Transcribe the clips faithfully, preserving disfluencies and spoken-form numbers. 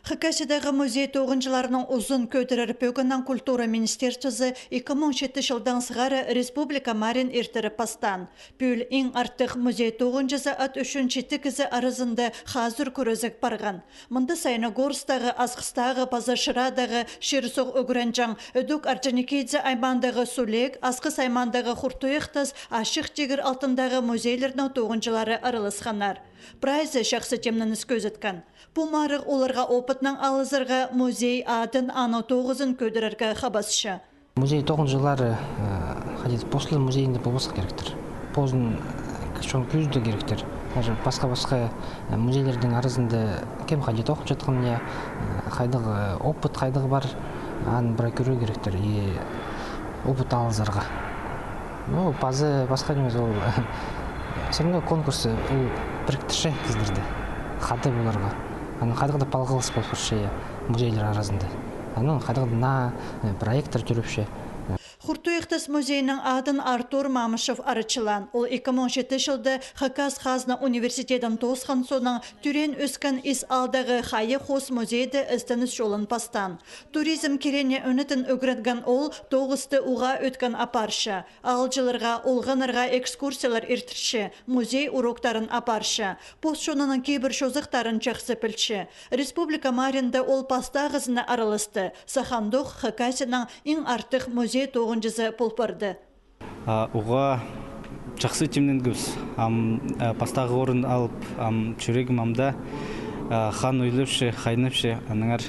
Хакасиядағы музей тоғынҷыларының узын кӧдірер пӧгінін культура министерствозы ікі муң читі чылдаң сығара республика мариин иртіріп пастаан. Пӱӱл иң артых музей тоғынҷызы ат ӱчӱн читі кізі аразында хазыр кӱрезіг парған. Мында Саяногорсктағы, Асхыстағы паза Шырадағы чир-суғ ӱгренҷең, ідӧк Орджоникидзе аймаандағы Сулек, Асхыс аймаандағы Хуртуяхтас, Ачых тигір алтындағы музейлернің тоғынҷылары араласханнар. Прайзы чахсы тимненіс кӧзіткен. Пу марығ оларға опытнаң алызарға, музей адын, аның тоғызын кӧдірерге хабасча. Музей тоғынҷылары, э, хайди, постың музейінде полбасха киректер. Позын, э, чон кӧзіт киректер. Даже пасха-пасха, э, музейлернің аразында кем хайди тоғынчатхан, я, э, хайдағ, э, опыт хайдағ пар, аны прай кӧрер киректер. И опыт алызарға. Ну, пазы пасха нимес, ол всё равно конкурс, ол піріктірче кізілерні. Хада поларға. Анаң хайдағ-да палғалыс пол парча, я, музейлер аразында. Анаң хайдағ-да наа, э, проекттер тӧрепче. Хуртуяхтас музейнің адын Артур Мамышев арачылаан. Ол ікі муң читі чылда Хакас хазна университедін тоосхан соонаң, тӧреен-ӧскен Ис аалдағы хайы хоос музейде істеніс чолын пастаан. Туризм кирее ӱнетін ӱгренген ол тоғысты уғаа ӧткін апарча. Аалҷыларға, олғаннарға экскурсиялар иртірче, музей уроктарын апарча. Пос чонының кибір чозахтарын чахсы пілче. Республика мариинде ол пастағызына араласты. Сахандох Хакасияның иң артых музей тоғынҷызы пол парды. А, уғаа чахсы тимненгебіс. Ам, а, пастағы орын алып, ам, чӱрегім амда, а, хан ойлапча, хайнапча, аннаңар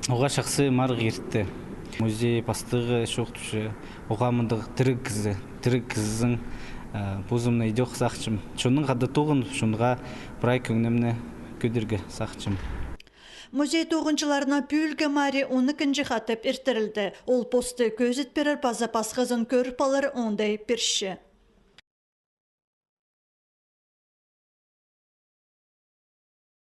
уғаа чахсы марығ иртті. Музей пастығы чоохтапча, уғаа мындағ тіріг кізі, тіріг кізізің, а, позымны идӧк сағынчам. Чоннаң хада тоғын, чонға прай кӧңнімні кӧдірерге сағынчам. Музей тоғынҷыларына пӱӱлгі марии он ікінҷі хатап иртірілді. Ол посты кӧзіт пирер паза пасхазын кӧріп алар оңдай пирче.